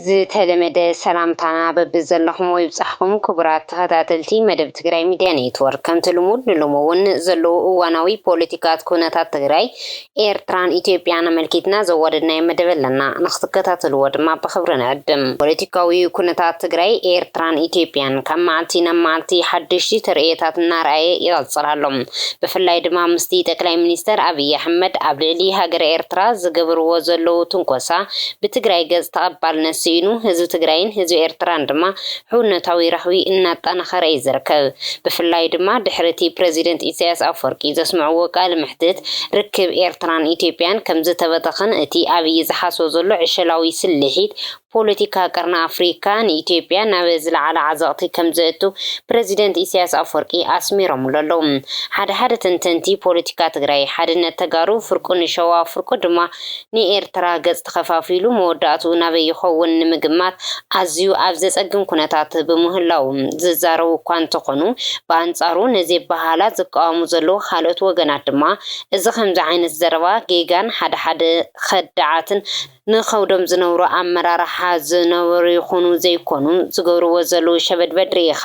ዝተለመደ ሰላምታና በብዘለኹም ይብጻሕኩም ክቡራት ተኸታተልቲ መደብ ትግራይ ሚድያ ኔትወርክ። ከምቲ ልሙድ ንሎሚ እውን ዘለዉ እዋናዊ ፖለቲካት ኩነታት ትግራይ፣ ኤርትራን ኢትዮጵያን ኣመልኪትና ዘዋደድናዮ መደብ ኣለና። ንክትከታተልዎ ድማ ብኽብሪ ንዕድም። ፖለቲካዊ ኩነታት ትግራይ፣ ኤርትራን ኢትዮጵያን ካብ መዓልቲ ናብ መዓልቲ ሓደሽቲ ተርእዮታት እናረኣየ ይቐጽል ኣሎ። ብፍላይ ድማ ምስቲ ጠቅላይ ሚኒስተር ኣብይ ኣሕመድ ኣብ ልዕሊ ሃገረ ኤርትራ ዝገብርዎ ዘለዉ ትንኮሳ ብትግራይ ገጽ ተቐባልነት ስኢኑ፣ ህዝቢ ትግራይን ህዝቢ ኤርትራን ድማ ሕውነታዊ ረኽቢ እናጠናኸረ እዩ ዝርከብ። ብፍላይ ድማ ድሕሪ እቲ ፕረዚደንት ኢሳያስ ኣፈወርቂ ዘስምዕዎ ቃለ መሕትት፣ ርክብ ኤርትራን ኢትዮጵያን ከም ዝተበተኸን እቲ ኣብይ ዝሓስቦ ዘሎ ዕሸላዊ ስልሒት ፖለቲካ ቀርኒ ኣፍሪካ ንኢትዮጵያ ናብ ዝለዓለ ዓዘቕቲ ከም ዘእቱ ፕረዚደንት ኢሳያስ ኣፈወርቂ ኣስሚሮምሉ ኣለዉ። ሓደ ሓደ ተንተንቲ ፖለቲካ ትግራይ፣ ሓድነት ተጋሩ ፍርቁ ንሸዋ፣ ፍርቁ ድማ ንኤርትራ ገጽ ተኸፋፊሉ መወዳእትኡ ናበይ ይኸውን ንምግማት ኣዝዩ ኣብ ዘጸግም ኩነታት ብምህላዉ ዝዛረቡ እኳ እንተኾኑ፣ ብኣንጻሩ ነዚ ኣበሃህላ ዝቃወሙ ዘለዉ ካልኦት ወገናት ድማ እዚ ከምዚ ዓይነት ዘረባ ጌጋን ሓደ ሓደ ከዳዓትን ንኸብዶም ዝነብሩ ኣመራርሓ ዝነበሩ ይኹኑ ዘይኮኑ ዝገብርዎ ዘለዉ ሸበድበድ ርኢኻ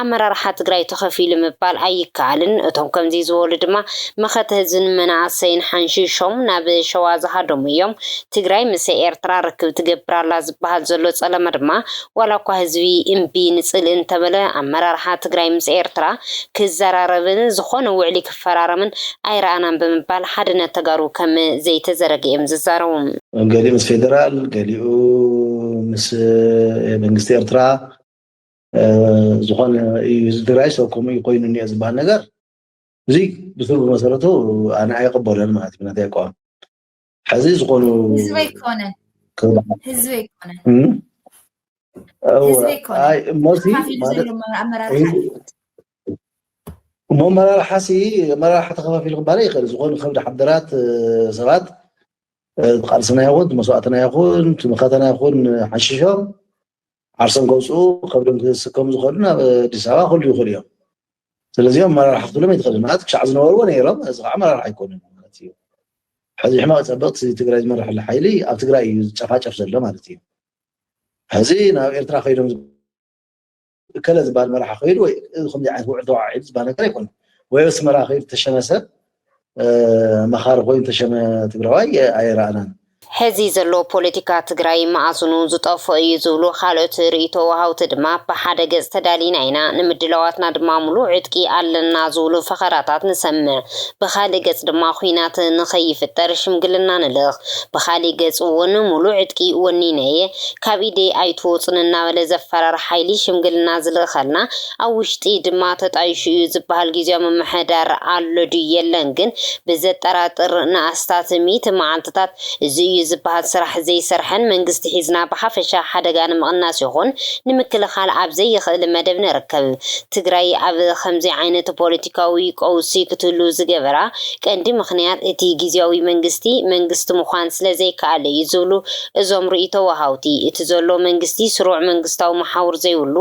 ኣመራርሓ ትግራይ ተኸፊሉ ምባል ኣይከኣልን። እቶም ከምዚ ዝበሉ ድማ መኸተ ህዝብን መናእሰይን ሓንሺሾም ናብ ሸዋ ዝሃደሙ እዮም። ትግራይ ምስ ኤርትራ ርክብ ትገብር ኣላ ዝበሃል ዘሎ ጸለመ ድማ ዋላ እኳ ህዝቢ እምቢ ንጽልኢ እንተበለ ኣመራርሓ ትግራይ ምስ ኤርትራ ክዘራረብን ዝኾነ ውዕሊ ክፈራረምን ኣይረኣናን ብምባል ሓድነት ተጋሩ ከም ዘይተዘረገ እዮም ዝዛረቡ። ገሊኡ ምስ ፌደራል፣ ገሊኡ ምስ መንግስቲ ኤርትራ ዝኾነ እዩ። ህዝቢ ትግራይ ሰብ ከምኡ እዩ ኮይኑ እኒኦ ዝበሃል ነገር እዚ ብስሩ ብመሰረቱ ኣነ ኣይቕበሎን ማለት እዩ። ናተይ ኣቋም ሕዚ ዝኾኑ ህዝቢ ኣይኮነን። ህዝቢ ኣይኮነን። እሞ ማለት እሞ ኣመራርሓ ሲ ኣመራርሓ ተኸፋፊሉ ክባለ ይኽእል። ዝኾኑ ከብዲ ሓደራት ሰባት፣ ቃልስና ይኹን መስዋእትና ይኹን ትምኸተና ይኹን ሓሽሾም ዓርሶም ከውፅኡ ከብዶም ክስከሙ ዝኽእሉ ናብ ኣዲስ ኣበባ ክህልዉ ይኽእሉ እዮም። ስለዚ ኣመራርሓ ክትብሎም ኣይትኽእልን ማለት ክሻዕ ዝነበርዎ ነይሮም፣ እዚ ከዓ ኣመራርሓ ኣይኮኑን ማለት እዩ። ሕዚ ሕማቕ ፀበቕቲ ትግራይ ዝመርሐሉ ሓይሊ ኣብ ትግራይ እዩ ዝጨፋጨፍ ዘሎ ማለት እዩ። ሕዚ ናብ ኤርትራ ከይዶም እከለ ዝበሃል መራሒ ከይዱ ወይ ከምዚ ዓይነት ውዕል ተዋዒሉ ዝበሃል ነገር ኣይኮነን። ወይ ኣስመራ ከይዱ ተሸመ ሰብ መኻሪ ኮይኑ ተሸመ ትግራዋይ ኣይረኣናን። ሕዚ ዘሎ ፖለቲካ ትግራይ መኣዝኑ ዝጠፍኦ እዩ ዝብሉ ካልኦት ርእይቶ ወሃውቲ ድማ ብሓደ ገጽ ተዳሊና ኢና፣ ንምድላዋትና ድማ ሙሉእ ዕጥቂ ኣለና ዝብሉ ፈኸራታት ንሰምዕ። ብኻልእ ገጽ ድማ ኹናት ንኸይፍጠር ሽምግልና ንልእኽ። ብኻልእ ገጽ እውን ሙሉእ ዕጥቂ ወኒነ እየ፣ ካብ ኢደይ ኣይትወጹን እናበለ ዘፈራርሕ ሓይሊ ሽምግልና ዝልእኸልና ኣብ ውሽጢ ድማ ተጣይሹ እዩ ዝበሃል ግዝያዊ ምምሕዳር ኣሎ ድዩ የለን ግን ብዘጠራጥር ንኣስታት ሚእቲ መዓልትታት እዚ እዩ ዝበሃል ስራሕ ዘይሰርሐን መንግስቲ ሒዝና ብሓፈሻ ሓደጋ ንምቕናስ ይኹን ንምክልኻል ኣብ ዘይኽእል መደብ ንርከብ። ትግራይ ኣብ ከምዚ ዓይነት ፖለቲካዊ ቀውሲ ክትህሉ ዝገበራ ቀንዲ ምኽንያት እቲ ግዝያዊ መንግስቲ መንግስቲ ምዃን ስለዘይከኣለ እዩ ዝብሉ እዞም ርእይቶ ወሃውቲ። እቲ ዘሎ መንግስቲ ስሩዕ መንግስታዊ መሓውር ዘይብሉ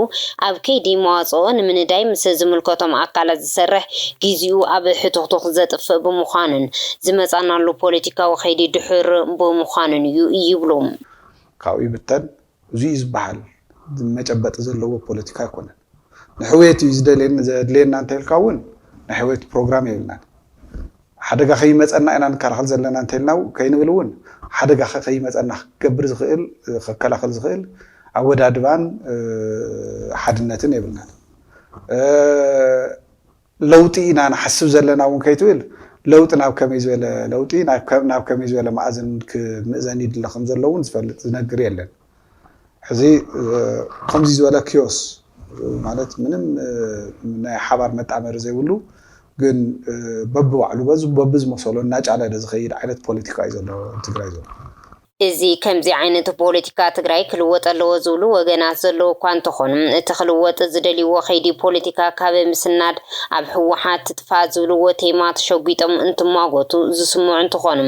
ኣብ ከይዲ መዋፅኦ ንምንዳይ ምስ ዝምልከቶም ኣካላት ዝሰርሕ ግዚኡ ኣብ ሕቱኽቱኽ ዘጥፍእ ብምዃኑን ዝመፃናሉ ፖለቲካዊ ከይዲ ድሑር ብምዃኑን እዩ ይብሉ። ካብኡ ይብተን። እዚ እዩ ዝበሃል መጨበጢ ዘለዎ ፖለቲካ ኣይኮነን። ንሕውየት እዩ ዝደልየኒ ዘድልየና እንተኢልካ እውን ናይ ሕውየት ፕሮግራም የብልናን። ሓደጋ ከይመፀና ኢና ንከላኸል ዘለና እንተኢልና ከይንብል እውን ሓደጋ ከይመፀና ክገብር ዝኽእል ከከላኸል ዝኽእል ኣወዳድባን ሓድነትን የብልናን። ለውጢ ኢና ንሓስብ ዘለና እውን ከይትብል ለውጢ ናብ ከመይ ዝበለ ለውጢ ናብ ከመይ ዝበለ መኣዝን ክምእዘን ይድለ ከም ዘሎ እውን ዝፈልጥ ዝነግር የለን። ሕዚ ከምዚ ዝበለ ኪዮስ ማለት ምንም ናይ ሓባር መጣመሪ ዘይብሉ ግን በብባዕሉ በዚ በብዝመሰሎ እናጫለለ ዝኸይድ ዓይነት ፖለቲካ እዩ ዘሎ ትግራይ ዘሎ። እዚ ከምዚ ዓይነት ፖለቲካ ትግራይ ክልወጥ ኣለዎ ዝብሉ ወገናት ዘለዉ እኳ እንተኾኑ እቲ ክልወጥ ዝደልይዎ ከይዲ ፖለቲካ ካብ ምስናድ ኣብ ህወሓት ትጥፋእ ዝብልዎ ቴማ ተሸጒጦም እንትሟገቱ ዝስምዑ እንትኾኑ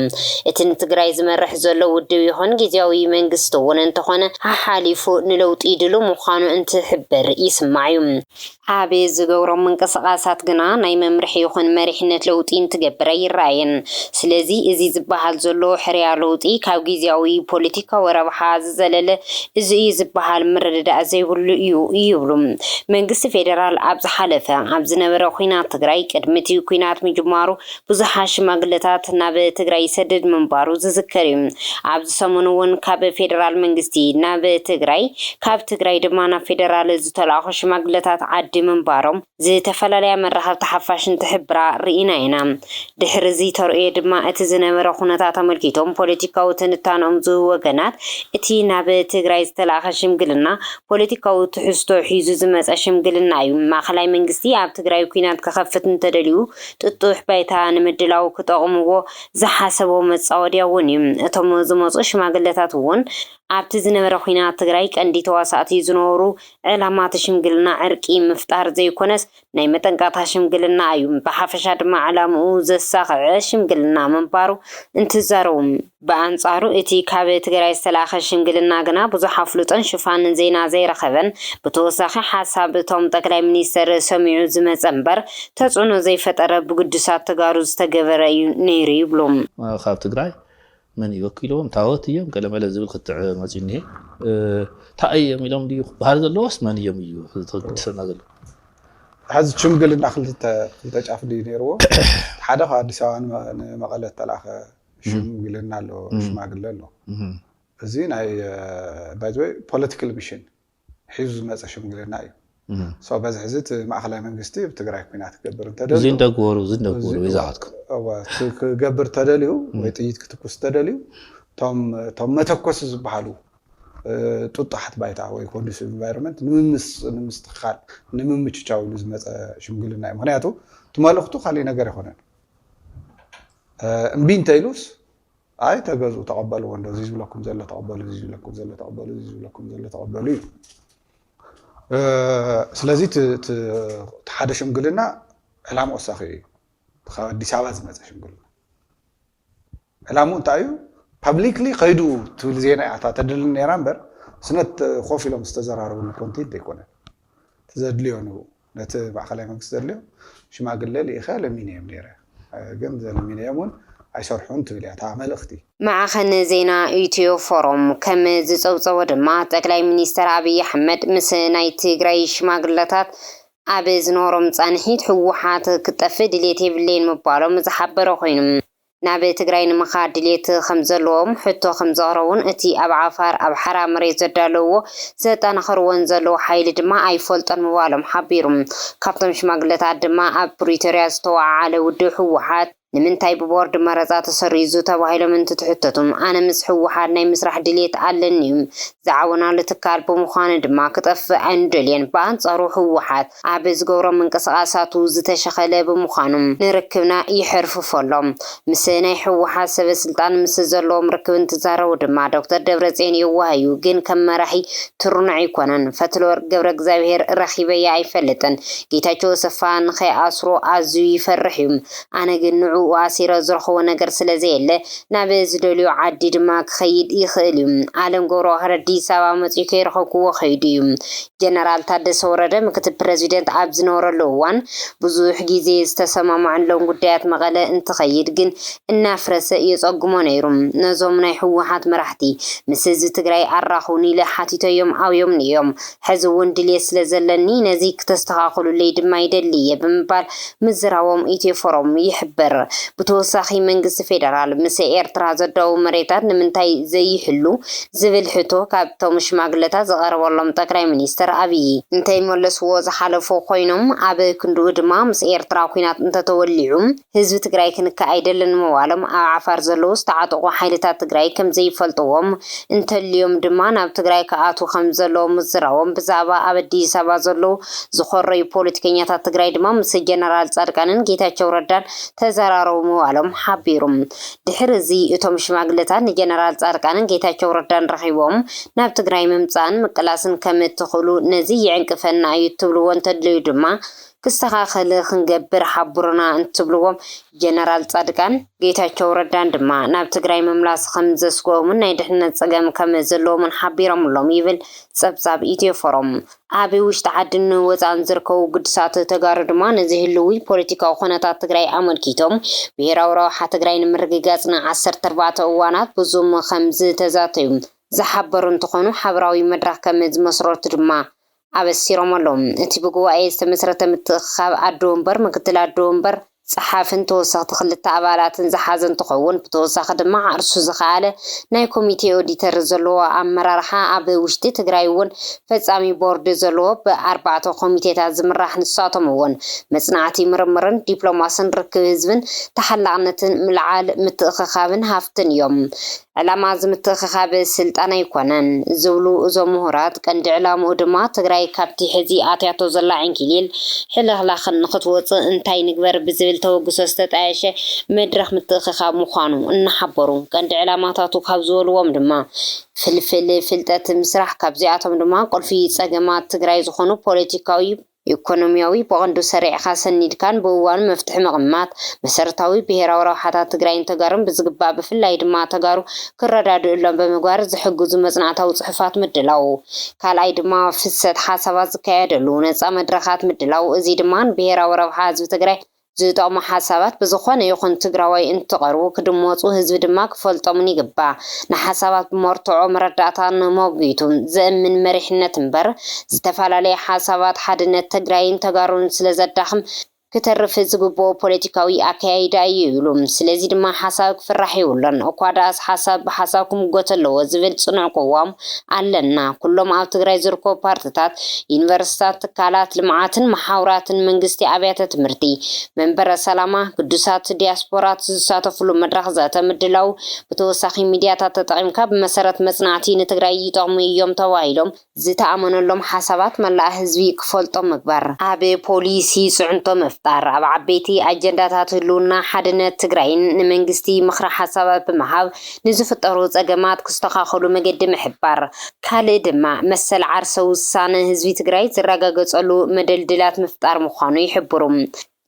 እቲ ንትግራይ ዝመርሕ ዘሎ ውድብ ይኹን ግዝያዊ መንግስቲ እውን እንተኾነ ሓሓሊፉ ንለውጢ ድሉ ምዃኑ እንትሕብር ይስማዕ እዩ። ኣብ ዝገብሮም ምንቅስቓሳት ግና ናይ መምርሒ ይኹን መሪሕነት ለውጢ እንትገብር ኣይረኣየን። ስለዚ እዚ ዝበሃል ዘሎ ሕርያ ለውጢ ካብ ግዝያዊ ፖለቲካዊ ረብሓ ዝዘለለ እዚ እዩ ዝበሃል ምርድዳእ ዘይብሉ እዩ ይብሉ። መንግስቲ ፌደራል ኣብ ዝሓለፈ ኣብ ዝነበረ ኲናት ትግራይ፣ ቅድሚ እቲ ኲናት ምጅማሩ ብዙሓት ሽማግለታት ናብ ትግራይ ይሰድድ ምንባሩ ዝዝከር እዩ። ኣብዚ ሰሙን እውን ካብ ፌደራል መንግስቲ ናብ ትግራይ፣ ካብ ትግራይ ድማ ናብ ፌደራል ዝተላእኹ ሽማግለታት ዓዲ ምንባሮም ዝተፈላለያ መራኸብቲ ሓፋሽ እንትሕብራ ርኢና ኢና። ድሕሪ እዚ ተርእዮ ድማ እቲ ዝነበረ ኩነታት ኣመልኪቶም ፖለቲካዊ ትንታንኦም ዝህቡ ወገናት፣ እቲ ናብ ትግራይ ዝተላእኸ ሽምግልና ፖለቲካዊ ትሕዝቶ ሒዙ ዝመፀ ሽምግልና እዩ። ማእኸላይ መንግስቲ ኣብ ትግራይ ኲናት ክኸፍት እንተደልዩ ጥጡሕ ባይታ ንምድላው ክጠቕምዎ ዝሓሰቦ መፃወድያ እውን እዩ። እቶም ዝመፁ ሽማግለታት እውን ኣብቲ ዝነበረ ኲናት ትግራይ ቀንዲ ተዋሳእቲ ዝነበሩ ዕላማ እቲ ሽምግልና ዕርቂ ምፍጣር ዘይኮነስ ናይ መጠንቀቕታ ሽምግልና እዩ። ብሓፈሻ ድማ ዕላምኡ ዘሳኽዐ ሽምግልና ምንባሩ እንትዛረቡ፣ ብኣንጻሩ እቲ ካብ ትግራይ ዝተላእኸ ሽምግልና ግና ብዙሕ ኣፍልጦን ሽፋንን ዜና ዘይረኸበን ብተወሳኺ ሓሳብ እቶም ጠቅላይ ሚኒስትር ሰሚዑ ዝመጸ እምበር ተጽዕኖ ዘይፈጠረ ብግዱሳት ተጋሩ ዝተገበረ እዩ ነይሩ ይብሉ። ካብ ትግራይ መን እዩ ወኪልዎም? ታወት እዮም ገለመለ ዝብል ክትዕ መፂኡ እኒሄ። እንታይ እዮም ኢሎም ድዩ ክበሃል ዘለዎስ መን እዮም እዩ ዘግድሰና ዘሎ? ሕዚ ሽምግልና ክልተ ክልተ ጫፍ ድዩ ነይርዎ? ሓደ ካብ ኣዲስ ኣበባ ንመ- ንመቐለ እተላእኸ ሽምግልና ኣሎ፣ ሽማግለ ኣሎ። እዚ ናይ ባይዘወይ ፖለቲካል ሚሽን ሒዙ ዝመፀ ሽምግልና እዩ። So በዚ ሕዚ እቲ ማእኸላይ መንግስቲ ኣብ ትግራይ ኩናት ክገብር እዚ እንተደልዩ እንደግበሩ እዚ እንደግበሩ ይዛሓትኩም እዋ፣ እቲ ክገብር ተደልዩ ወይ ጥይት ክትኩስ ተደልዩ እቶም እቶም መተኮሲ ዝበሃሉ እ፣ ጡጣሓት ባይታ ወይ ኮንዱሲቭ ኢንቫይሮንመንት ንምምስ ንምስትኽኻል ንምምችቻው ኢሉ ዝመፀ ሽምግልና እዩ። ምክንያቱ እቲ መልእኽቱ ካሊእ ነገር ኣይኮነን። እ፣ እምቢ እንተኢሉስ ኣይ ተገዝኡ ተቐበልዎ እንዶ እዚ ዝብለኩም ዘሎ ተቐበሉ እዚ ዝብለኩም ዘሎ ተቐበሉ እዚ ዝብለኩም ዘሎ ተቐበሉ እዩ። እ፣ ስለዚ እቲ እቲ- እቲ ሓደ ሽምግልና ዕላማ ወሳኺ እዩ። ካብ ኣዲስ ኣበባ ዝመፀ ሽምግልና ዕላምኡ እንታይ እዩ? ፓብሊክሊ ከይዱ ትብል ዜና እያ እታ ተድልን ነይራ እምበር ስነት ኮፍ ኢሎም ዝተዘራረብሉ ኮንቴንት ኣይኮነን። እቲ ዘድልዮ ንኡ ነቲ ማእኸላይ መንግስቲ ዘድልዮ ሽማግለ ልኢኸ ለሚነዮም ነይረ ግን ዘለሚነዮም እውን ኣይሰርሑን ትብል እያ እታ መልእኽቲ። ማዕኸን ዜና ኢትዮ ፎረም ከም ዝፀብፀቦ ድማ ጠቅላይ ሚኒስትር ኣብይ ኣሕመድ ምስ ናይ ትግራይ ሽማግለታት ኣብ ዝነበሮም ፃንሒት ህወሓት ክጠፍእ ድሌት የብለይን ምባሎም ዝሓበረ ኮይኑ ናብ ትግራይ ንምኻድ ድሌት ከምዘለዎም ሕቶ ከምዘቕረቡን እቲ ኣብ ዓፋር ኣብ ሓራ መሬት ዘዳለውዎ ዘጠናኽርዎን ዘለዉ ሓይሊ ድማ ኣይፈልጦን ምባሎም ሓቢሩ። ካብቶም ሽማግለታት ድማ ኣብ ፕሪቶርያ ዝተወዓዓለ ውድብ ህወሓት ንምንታይ ብቦርድ መረፃ ተሰሪዙ ተባሂሎም እንትትሕተቱ ኣነ ምስ ህወሓት ናይ ምስራሕ ድሌት ኣለኒ እዩ ዝዓወናሉ ትካል ብምዃኑ ድማ ክጠፍእ ኣይንደልዮን። ብኣንፃሩ ህወሓት ኣብ ዝገብሮ ምንቅስቓሳቱ ዝተሸኸለ ብምዃኑ ንርክብና ይሕርፍፎ ኣሎ። ምስ ናይ ህወሓት ሰበ ስልጣን ምስ ዘለዎም ርክብ እንትዛረቡ ድማ ዶክተር ደብረፅዮን የዋህ እዩ፣ ግን ከም መራሒ ትርኑዕ ኣይኮነን። ፈትለወርቅ ገብረ እግዚኣብሔር ረኺበያ ኣይፈልጥን። ጌታቸው ኣሰፋ ንኸይኣስሮ ኣዝዩ ይፈርሕ እዩ። ኣነ ግን ንዕኡ ኣሲረ ዝረኽቦ ነገር ስለ ዘየለ ናብ ዝደልዮ ዓዲ ድማ ክኸይድ ይኽእል እዩ። ኣለም ገብረዋህድ ኣዲስ ኣበባ መፂኡ ከይረኸብክዎ ከይዱ እዩ። ጀነራል ታደሰ ወረደ ምክትል ፕረዚደንት ኣብ ዝነበረሉ እዋን ብዙሕ ግዜ ዝተሰማማዕሎም ጉዳያት መቐለ እንትኸይድ ግን እናፍረሰ የፀጉሞ ነይሩ። ነዞም ናይ ህወሓት መራሕቲ ምስ ህዝቢ ትግራይ ኣራኽቡኒ ኢለ ሓቲተዮም ኣብዮምኒ እዮም። ሕዚ እውን ድልየት ስለ ዘለኒ ነዚ ክተስተኻኽሉለይ ድማ ይደሊ እየ ብምባል ምዝራቦም ኢትዮ ፎረም ይሕብር። ብተወሳኺ መንግስቲ ፌደራል ምስ ኤርትራ ዘዳውብ መሬታት ንምንታይ ዘይሕሉ ዝብል ሕቶ ካብቶም ሽማግለታት ዝቐረበሎም ጠቅላይ ሚኒስትር ኣብይ እንተይመለስዎ ዝሓለፉ ኮይኖም ኣብ ክንድኡ ድማ ምስ ኤርትራ ኲናት እንተተወሊዑ ህዝቢ ትግራይ ክንክእ ኣይደልን ምባሎም ኣብ ዓፋር ዘለዉ ዝተዓጠቑ ሓይልታት ትግራይ ከምዘይፈልጥዎም እንተልዮም ድማ ናብ ትግራይ ክኣትዉ ከምዘለዎም ምዝራቦም ብዛዕባ ኣብ ኣዲስ ኣበባ ዘለዉ ዝኾረዩ ፖለቲከኛታት ትግራይ ድማ ምስ ጀነራል ፃድቃንን ጌታቸው ረዳን ተዘራረቡ ምባሎም ሓቢሩ። ድሕሪ እዚ እቶም ሽማግለታት ንጀነራል ፃድቃንን ጌታቸው ረዳን ረኺቦም ናብ ትግራይ ምምፃእን ምቅላስን ከም እትኽእሉ ነዚ ይዕንቅፈና እዩ እትብልዎ እንተድልዩ ድማ ክስተኻኸል ክንገብር ሓብሩና እንትብልዎም፣ ጀነራል ጻድቃን ጌታቸው ረዳን ድማ ናብ ትግራይ ምምላስ ከም ዘስግኦምን ናይ ድሕነት ጸገም ከም ዘለዎምን ሓቢሮምሎም ይብል ጸብጻብ ኢትዮ ፎረም። ኣብ ውሽጢ ዓድን ወጻእን ዝርከቡ ግዱሳት ተጋሩ ድማ ነዚ ህልዊ ፖለቲካዊ ኩነታት ትግራይ ኣመልኪቶም፣ ብሄራዊ ረብሓ ትግራይ ንምርግጋጽ ንዓሰርተ ኣርባዕተ እዋናት ብዙም ከም ዝተዛተዩ ዝሓበሩ እንትኾኑ፣ ሓበራዊ መድረኽ ከም ዝመስረቱ ድማ ኣበሲሮም ኣለዉ። እቲ ብጉባኤ ዝተመስረተ ምትእኽኻብ ኣዶ ወንበር፣ ምክትል ኣዶ ወንበር፣ ጸሓፍን ተወሰኽቲ ክልተ ኣባላትን ዝሓዘ እንትኸውን፣ ብተወሳኺ ድማ ዓርሱ ዝኸኣለ ናይ ኮሚቴ ኦዲተር ዘለዎ ኣመራርሓ፣ ኣብ ውሽጢ ትግራይ እውን ፈጻሚ ቦርድ ዘለዎ ብኣርባዕተ ኮሚቴታት ዝምራሕ፣ ንሳቶም እውን መጽናዕቲ፣ ምርምርን ዲፕሎማስን ርክብ ህዝብን ተሓላቕነትን ምልዓል ምትእኽኻብን ሃፍትን እዮም። ዕላማ እዚ ምትእኽኻብ ስልጣን ኣይኮነን ዝብሉ እዞም ምሁራት፣ ቀንዲ ዕላምኡ ድማ ትግራይ ካብቲ ሕዚ ኣትያቶ ዘላ ዕንኪሊል ሕልኽላኽን ንኽትወፅእ እንታይ ንግበር ብዝብል ተበግሶ ዝተጣየሸ መድረኽ ምትእኽኻብ ምዃኑ እናሓበሩ፣ ቀንዲ ዕላማታቱ ካብ ዝበልዎም ድማ ፍልፍል ፍልጠት ምስራሕ፣ ካብዚኣቶም ድማ ቁልፊ ፀገማት ትግራይ ዝኾኑ ፖለቲካዊ፣ ኢኮኖሚያዊ፣ ብቐንዱ ሰሪዕኻ ሰኒድካን ብእዋኑ መፍትሒ ምቕማጥ፣ መሰረታዊ ብሄራዊ ረብሓታት ትግራይን ተጋሩን ብዝግባእ፣ ብፍላይ ድማ ተጋሩ ክረዳድእሎም ብምግባር ዝሕግዙ መጽናዕታዊ ጽሑፋት ምድላው። ካልኣይ ድማ ፍሰት ሓሳባት ዝካየደሉ ነጻ መድረኻት ምድላው። እዚ ድማ ንብሄራዊ ረብሓ ህዝቢ ትግራይ ዝጠቕሙ ሓሳባት ብዝኾነ ይኹን ትግራዋይ እንትቐርቡ ክድመፁ፣ ህዝቢ ድማ ክፈልጦምን ይግባእ። ንሓሳባት ብመርትዖ መረዳእታን ሞጒቱ ዘእምን መሪሕነት እምበር፣ ዝተፈላለየ ሓሳባት ሓድነት ትግራይን ተጋሩን ስለ ዘዳኽም፣ ክተርፍ ዝግብኦ ፖለቲካዊ ኣከያይዳ እዩ ይብሉ። ስለዚ ድማ ሓሳብ ክፍራሕ የብሉን። እኳ ደኣስ ሓሳብ ብሓሳብ ክምጎት ኣለዎ ዝብል ጽኑዕ ቅዋም ኣለና። ኩሎም ኣብ ትግራይ ዝርከቡ ፓርትታት፣ ዩኒቨርሲታት፣ ትካላት ልምዓትን መሓውራትን መንግስቲ፣ ኣብያተ ትምህርቲ፣ መንበረ ሰላማ፣ ግዱሳት ዲያስፖራት ዝሳተፍሉ መድረኽ ዘተ ምድላው፣ ብተወሳኺ ሚድያታት ተጠቒምካ ብመሰረት መጽናዕቲ ንትግራይ ይጠቕሙ እዮም ተባሂሎም ዝተኣመነሎም ሓሳባት መላእ ህዝቢ ክፈልጦ ምግባር። ኣብ ፖሊሲ ጽዕንቶ ምፍጣር። ኣብ ዓበይቲ ኣጀንዳታት ህልውና ሓድነት ትግራይን ንመንግስቲ ምኽረ ሓሳባት ብምሃብ ንዝፍጠሩ ጸገማት ክስተኻኸሉ መገዲ ምሕባር። ካልእ ድማ መሰል ዓርሰ ውሳነ ህዝቢ ትግራይ ዝረጋገጸሉ መደልድላት ምፍጣር ምዃኑ ይሕብሩ።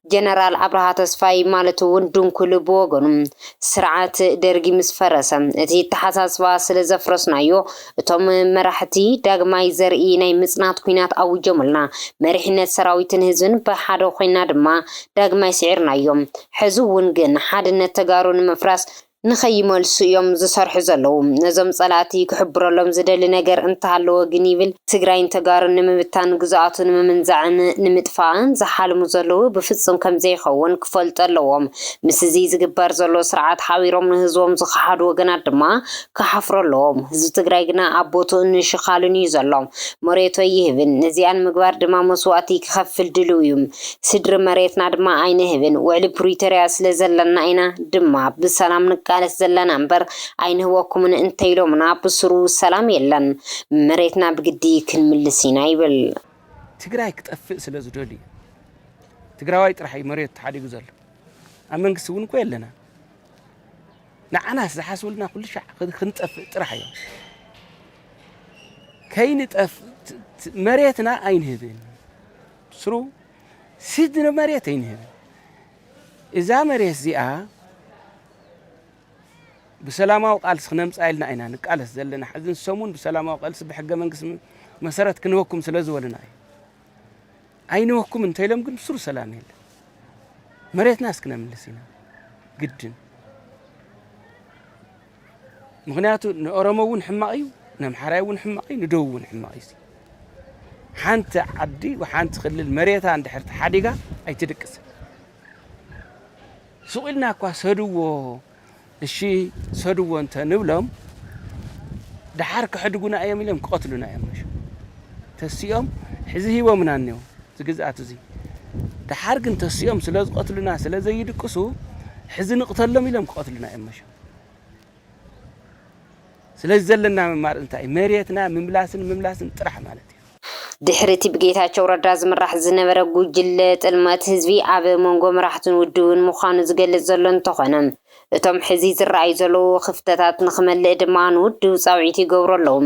ጀነራል ኣብርሃ ተስፋይ ማለት እውን ድንኩል ብወገኑ፣ ስርዓት ደርጊ ምስ ፈረሰ፣ እቲ ኣተሓሳስባ ስለ ዘፍረስናዮ፣ እቶም መራሕቲ ዳግማይ ዘርኢ ናይ ምጽናት ኲናት ኣዊጆምልና። መሪሕነት ሰራዊትን ህዝብን ብሓደ ኮይና ድማ ዳግማይ ስዒርናዮም። ሕዚ እውን ግን ሓድነት ተጋሩ ንምፍራስ ንኸይመልሱ እዮም ዝሰርሑ ዘለዉ። ነዞም ጸላእቲ ክሕብረሎም ዝደሊ ነገር እንተሃለወ ግን ይብል፣ ትግራይን ተጋሩን ንምብታን፣ ግዝኣቱ ንምምንዛዕን ንምጥፋእን ዝሓልሙ ዘለዉ ብፍጹም ከም ዘይኸውን ክፈልጡ ኣለዎም። ምስ እዚ ዝግበር ዘሎ ስርዓት ሓቢሮም ንህዝቦም ዝኸሓዱ ወገናት ድማ ክሓፍሩ ኣለዎም። ህዝቢ ትግራይ ግና ኣብ ቦትኡን ሽኻሉን እዩ ዘሎ። መሬቱ ኣይህብን። ነዚኣ ንምግባር ድማ መስዋእቲ ክኸፍል ድልው እዩ። ስድሪ መሬትና ድማ ኣይንህብን። ውዕሊ ፕሪቶርያ ስለ ዘለና ኢና ድማ ብሰላም ንቃለስ ዘለና እምበር ኣይንህበኩምን እንተኢሎምና ብስሩ ሰላም የለን። መሬትና ብግዲ ክንምልስ ኢና ይብል። ትግራይ ክጠፍእ ስለ ዝደልዩ ትግራዋይ ጥራሕ እዩ መሬት ተሓዲጉ ዘሎ። ኣብ መንግስቲ እውን እኮ የለና። ንዓናስ ዝሓስቡልና ኩሉ ሻዕ ክን-፣ ክንጠፍእ ጥራሕ እዮም። ከይንጠፍ-፣ ት-፣ ት-፣ መሬትና ኣይንህብን። ስሩ ስድሪ መሬት ኣይንህብን። እዛ መሬት እዚኣ ብሰላማዊ ቃልሲ ክነምጻ ኢልና ኢና ንቃለስ ዘለና። ሕዚ ሰሙን ብሰላማዊ ቃልሲ ብሕገ መንግስቲ መሰረት ክንወኩም ስለ ዝበሉና እዩ። ኣይንወኩም እንተኢሎም ግን ስሩ ሰላም የለን። መሬትና እስክነምልስ ኢና ግድን። ምኽንያቱ ንኦሮሞ እውን ሕማቕ እዩ፣ ንኣምሓራይ እውን ሕማቕ እዩ፣ ንደቡብ እውን ሕማቕ እዩ። ሓንቲ ዓዲ ወሓንቲ ክልል መሬታ እንድሕር ተሓዲጋ ኣይትድቅስን። ሱቕ ኢልና እኳ ሰድዎ፣ እሺ ሰድዎ እንተ ንብሎም፣ ደሓር ክሕድጉና እዮም ኢሎም ክቐትሉና እዮም መሸ። ተሲኦም ሕዚ ሂቦምና እኒኦ፣ እዚ ግዝኣት እዚ። ደሓር ግን ተሲኦም ስለ ዝቐትሉና፣ ስለ ዘይድቅሱ፣ ሕዚ ንቕተሎም ኢሎም ክቐትሉና እዮም መሸ። ስለዚ ዘለና ምማር እንታይ እዩ? መሬትና ምምላስን ምምላስን ጥራሕ ማለት እዩ። ድሕሪ እቲ ብጌታቸው ረዳ ዝምራሕ ዝነበረ ጉጅለ ጥልመት ህዝቢ ኣብ መንጎ መራሕትን ውድብን ምዃኑ ዝገልጽ ዘሎ እንተኾነ፣ እቶም ሕዚ ዝረኣዩ ዘለዉ ክፍተታት ንኽመልእ ድማ ንውድብ ጻውዒት ይገብሩ ኣለዉ።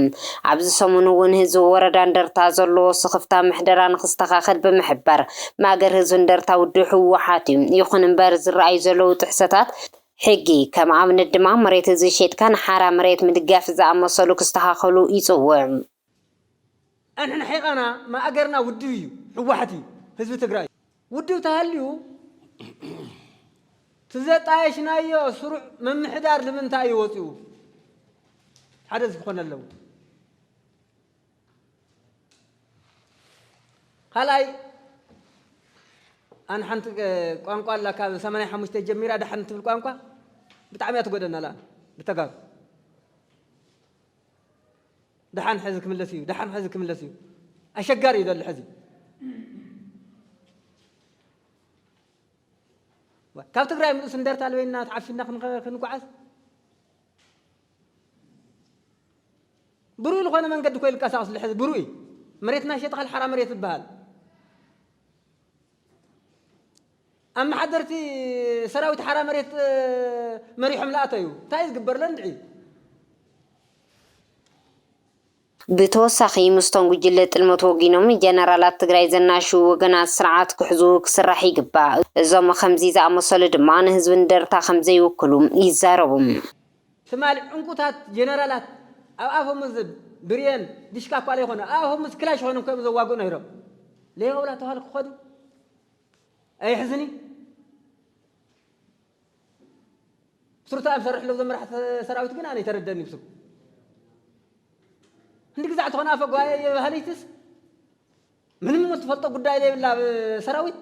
ኣብዚ ሰሙን እውን ህዝቢ ወረዳ እንደርታ ዘለዎ ስኽፍታ ምሕደራ ንኽስተኻኸል ብምሕባር፣ ማእገር ህዝቢ እንደርታ ውድብ ህወሓት እዩ። ይኹን እምበር ዝረኣዩ ዘለዉ ጥሕሰታት ሕጊ፣ ከም ኣብነት ድማ መሬት ህዝቢ ሸይጥካ ንሓራ መሬት ምድጋፍ ዝኣመሰሉ ክስተኻኸሉ ይጽውዕ። ኣንሕና ሒቓና ማእገርና ውድብ እዩ፣ ህወሓት እዩ፣ ህዝቢ ትግራይ እዩ። ውድብ ተሃልዩ፣ እቲ ዘጣየሽናዮ ስሩዕ ምምሕዳር ንምንታይ እዩ ወፂኡ? ሓደ እዚ ክኾን ኣለዎ። ካልኣይ፣ ኣን ሓንቲ፣ እ፣ ቋንቋ ኣላ፣ ካብ ሰማንያ ሓሙሽተ ጀሚራ ደሓን ትብል ቋንቋ ብጣዕሚ እያ ትጎደና ኣላ ብተጋሩ። ደሓን ሕዚ ክምለስ እዩ፣ ደሓን ሕዚ ክምለስ እዩ። ኣሸጋሪ እዩ ዘሎ ሕዚ። ካብ ትግራይ ምሉስ እንደርታ ልበይና ተዓፊና ክንኸ-፣ ክንጓዓዝ? ብሩይ ዝኾነ መንገዲ እኮ ይንቀሳቐስ ኣሎ ሕዚ፣ ብሩይ። መሬትና ሸጥኻ ሓራ መሬት ዝበሃል። ኣመሓደርቲ ሰራዊት ሓራ መሬት፣ እ፣ መሪሖም ለኣተዩ። እንታይ እዩ ዝግበር ኣሎ እንድዒ? ብተወሳኺ፣ ምስቶም ጉጅለ ጥልመት ወጊኖም ጀነራላት ትግራይ ዘናሽዉ ወገናት ስርዓት ክሕዙ ክስራሕ ይግባእ። እዞም ከምዚ ዝኣመሰሉ ድማ ንህዝቢ እንደርታ ከም ዘይውክሉ ይዛረቡ። ትማሊ ዕንቁታት ጀነራላት ኣብ ኣፈሙዝ ብሬን ዲሽካ እኳ ዘይኮነ፣ ኣብ ኣፈሙዝ ክላሽ ኮይኖም ከም ዘዋግኡ ነይሮም። ለየውላ ተባህሉ ክኸዱ ኣይሕዝኒ? ብስሩታ ኣብ ሰርሕ ኣለዉ ዘመራሕ ሰራዊት ግን ኣነ ይተረደኒ ብሱ። ክንዲ ግዛዕ ትኾነ ኣፈ ጓየ የባህሊትስ ምንም ትፈልጦ ጉዳይ ዘይብላ ኣብ ሰራዊት።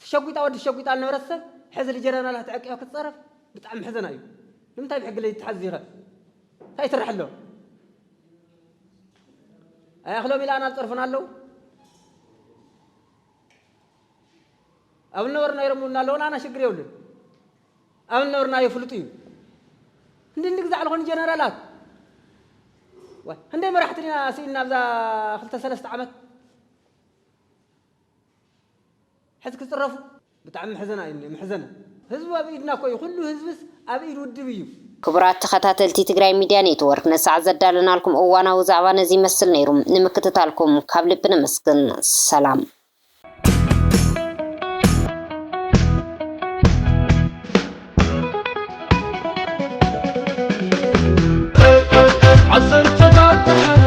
ትሸጉጣ ወዲ ትሸጉጣ ዝነበረት ሰብ ሕዚ ልጀረናላት ተዐቂባ ክትፀረፍ ብጣዕሚ ሕዘና እዩ። ንምንታይ ብሕጊ ለይትሓዝ ይኸ? እንታይ ይስራሕ ኣሎ? ኣያኽሎም ኢላና ዝፀርፉና ኣለዉ። ኣብ ነበርና ይረሙና ኣለዉ፣ ኣና ሽግር የብሉን። ኣብ ነበርና ይፍልጡ እዩ። እንዲ እንዲ ግዛዕ ዝኾኑ ጀነራላት። ዋይ፣ ክንደይ መራሕቲ ኢና ስኢንና ኣብዛ ክልተ ሰለስተ ዓመት? ሕዚ ክፅረፉ? ብጣዕሚ ምሕዘና እዩ፣ ምሕዘና። ህዝቡ ኣብ ኢድና እኮ እዩ፣ ኩሉ ህዝብስ ኣብ ኢድ ውድብ እዩ። ክቡራት ተኸታተልቲ ትግራይ ሚድያ ኔትወርክ፣ ነሳዕ ዘዳለናልኩም እዋናዊ ዛዕባ ነዚ ይመስል ነይሩ። ንምክትታልኩም ካብ ልቢ ነመስግን። ሰላም። ዓሰርተታት ተሓራ